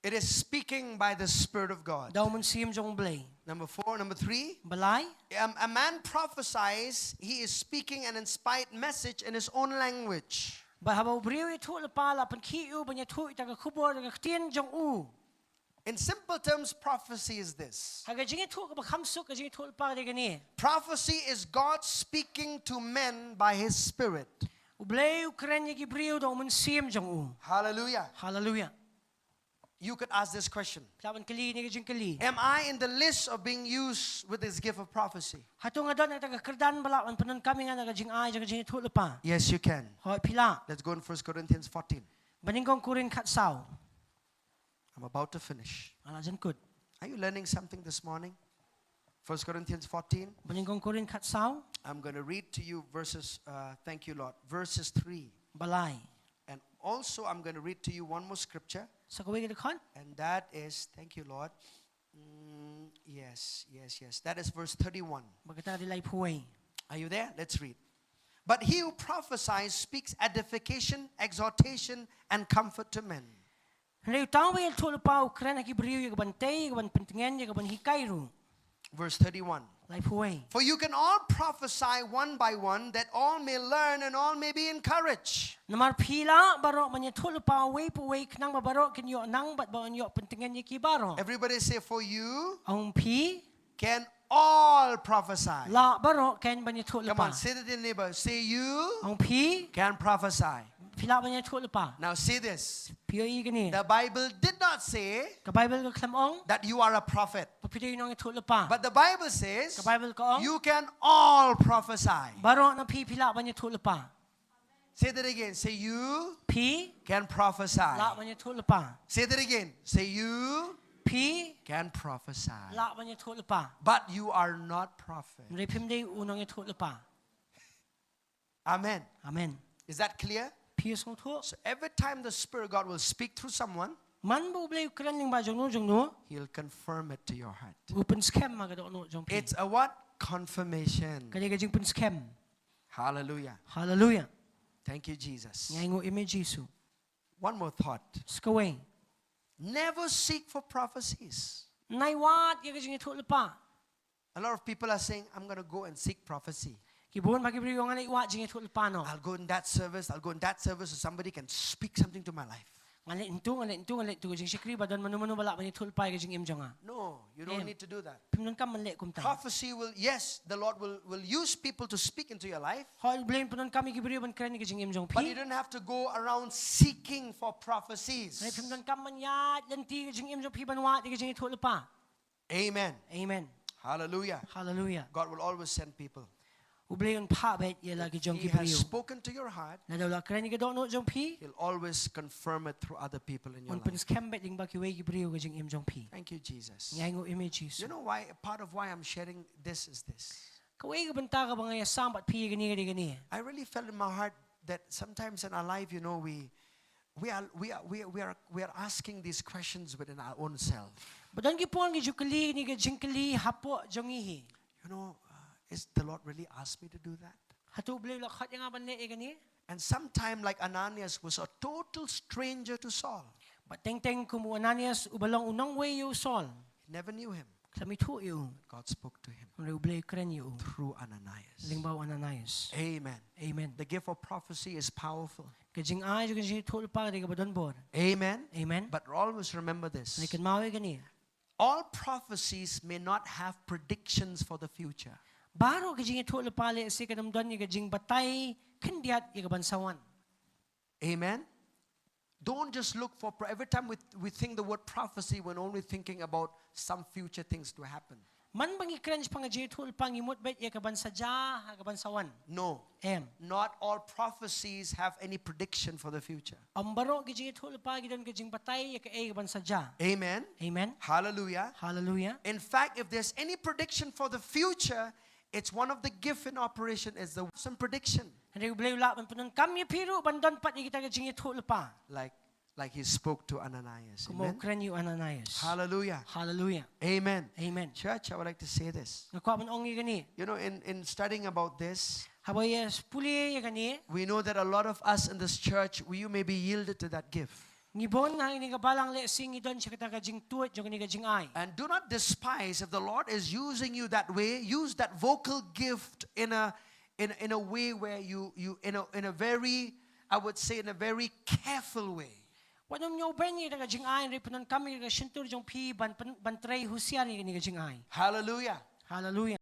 It is speaking by the Spirit of God. Da u Mynsiem jong U Blei. Number four, number three. Ba lai. Um, a man prophesies, he is speaking an inspired message in his own language. Bad haba u briew u ïathuhlypa la pynkhih ïa u ban ïathuh ïa ka khubor da ka ktien jong u. In simple terms, prophecy is this. Ha ka jingïathuh kaba kham suk, ka jingïathuhlypa ka dei kane. Prophecy is God speaking to men by His Spirit. U Blei u kren ïa ki briew da u Mynsiem jong u. Hallelujah. Hallelujah. You could ask this question. Phi lah ban kylli kane ka jingkylli. Am I in the list of being used with this gift of prophecy? Hato nga don ha kata ka kyrdan ba lah ban pyndonkam ïa nga na ka jingai jong ka jingïathuhlypa? Yes, you can. Hooid, phi lah. Let's go in First Corinthians fourteen. Ba nyngkong Korinth khatsaw. I'm about to finish. Nga la jan kut. Are you learning something this morning? First Corinthians fourteen. Ba nyngkong Korinth khatsaw. I'm going to read to you verses, uh, thank you, Lord, verses three. Ba lai. And also, I'm going to read to you one more scripture. Sa kawei ka dkhot. And that is, thank you, Lord. Mm, yes, yes, yes. That is verse thirty-one. Ba kata ka dei laiphew wei. Are you there? Let's read. But he who prophesies speaks edification, exhortation, and comfort to men. Hynrei uta uba ïathuhlypa u kren ha ki briew ïa ka ban tei, ïa ka ban pyntngen, ïa ka ban hikai ruh. Verse thirty-one. Laiphew wei. For you can all prophesy one by one, that all may learn and all may be encouraged. Namar phi lah baroh ban ïathuhlypa uwei pa uwei khnang ba baroh kin ïoh nang bad ba yn ïoh pyntngen ïa ki baroh. Everybody say, for you. Ong phi. Can all prophesy. Lah baroh kin ban ïathuhlypa. Come on, say that to your neighbor. Say you. Ong phi. Can prophesy. Phi lah ban ïathuhlypa. Now say this. Phi ïohi kane. The Bible did not say. Ka Baibl kam ong. That you are a prophet. Ba phi dei u nongïathuhlypa. But the Bible says. Ka Baibl ka ong. You can all prophesy. Baroh na phi phi lah ban ïathuhlypa. Say that again. Say you. Phi. Can prophesy. Lah ban ïathuhlypa. Say that again. Say you. Phi. Can prophesy. Lah ban ïathuhlypa. But you are not prophet. Hynrei phim dei u nongïathuhlypa. Amen. Amen. Is that clear? Phi ïohsngew thuh? So every time the Spirit of God will speak through someone, Man ba U Blei u kren lyngba jongno jongno, He'll confirm it to your heart. U pynskhem ha ka dohnud jong phi. It's a what? Confirmation. Ka dei ka jingpynskhem. Hallelujah. Hallelujah. Thank you, Jesus. Ngi ainguh ïa me Jisu. One more thought. Sa kawei. Never seek for prophecies. Nai wad ïa ka jingïathuhlypa. A lot of people are saying, "I'm gonna go and seek prophecy." Ki bun bha ki briew ong ngan leit wad jingïathuhlypa noh. "I'll go in that service, I'll go in that service, so somebody can speak something to my life." Ngan leit hangto, ngan leit hangto, ngan leit hangto, ka jingshakri ba don mano mano ba lah ban ïathuhlypa ïa ka jingim jong nga. No, you don't Em. need to do that. Phim donkam ban leh kumta. Prophecy will, yes, the Lord will, will use people to speak into your life, Hooid, U Blei un pyndonkam ïa ki briew ban kren ïa ka jingim jong phi. But you don't have to go around seeking for prophecies. Hynrei phim donkam ban ïaid lynti ka jingim jong phi ban wad ïa ka jingïathuhlypa. Amen. Amen. Hallelujah. Hallelujah. God will always send people. U Blei un phah beit ïa la ki jong ki briew. If He has spoken to your heart, Lada u la kren ïa ka dohnud jong phi, He'll always confirm it through other people in your life. Un pynskhem beit lyngba kiwei ki briew ka jingim jong phi. Thank you, Jesus. Ngi ainguh ïa me Jisu. You know why? A part of why I'm sharing this is this. Kawei ka bynta kaba nga ïasam bad phi ïa kane ka dei kane. I really felt in my heart that sometimes in our life, you know, we we are, we are, we are, we are, we are asking these questions within our own self. Ba don ki por ngi ju kylli kine ki jingkylli hapoh jong ngi hi. You know, uh, is the Lord really asked me to do that? Hato U Blei u la khot ïa nga ban leh ïa kane? And sometime, like Ananias was a total stranger to Saul. Bad teng teng kum u Ananias uba long u nongwei ïa u Saul. He never knew him. Khlem ithuh ïa u. God spoke to him. Hynrei U Blei u kren ïa u. Through Ananias. Lyngba u Ananias. Amen. Amen. The gift of prophecy is powerful. Ka jingai jong ka jingïathuhlypa ka dei kaba don bor. Amen. Amen. But always remember this. Hynrei kynmaw ïa kane. All prophecies may not have predictions for the future. Baroh ka jingïathuhlypa lehse kan ym don ïa ka jingbatai khyndiat ïa ka ban sa wan. Amen. Don't just look for pro-, every time we, we think the word prophecy, we're only thinking about some future things to happen. Man ba ngi kren shaphang ka jingïathuhlypa ngi mut beit ïa ka ban sa jia ha ka ban sa wan. No. Em. Not all prophecies have any prediction for the future. Ym baroh ki jingïathuhlypa ki don ka jingbatai ïa kaei ka ban sa jia. Amen. Amen. Hallelujah. Hallelujah. In fact, if there's any prediction for the future, it's one of the gift in operation is the some prediction. Hynrei U Blei u lah ban pyndonkam ïa phi ruh ban don pat ïa kita ka jingïathuhlypa. Like, like He spoke to Ananias. Kumba u kren ïa u Ananias. Hallelujah. Hallelujah. Amen. Amen. Church, I would like to say this. Nga kwah ban ong ïa kane. You know, in, in studying about this, haba ïa pule ïa kane, we know that a lot of us in this church, we, you may be yielded to that gift. Ngi bun ha kane ka balang lehse ngi don sha kata ka jingtuid jong kane ka jingai. And do not despise if the Lord is using you that way. Use that vocal gift in a, in, in a way where you, you, in a, in a very, I would say, in a very careful way. Wat nym ñiewbeiñ ïa kata ka jingai, hynrei pyndonkam ïa ka shyntur jong phi ban, ban, ban trei husiar ïa kane ka jingai. Hallelujah. Hallelujah.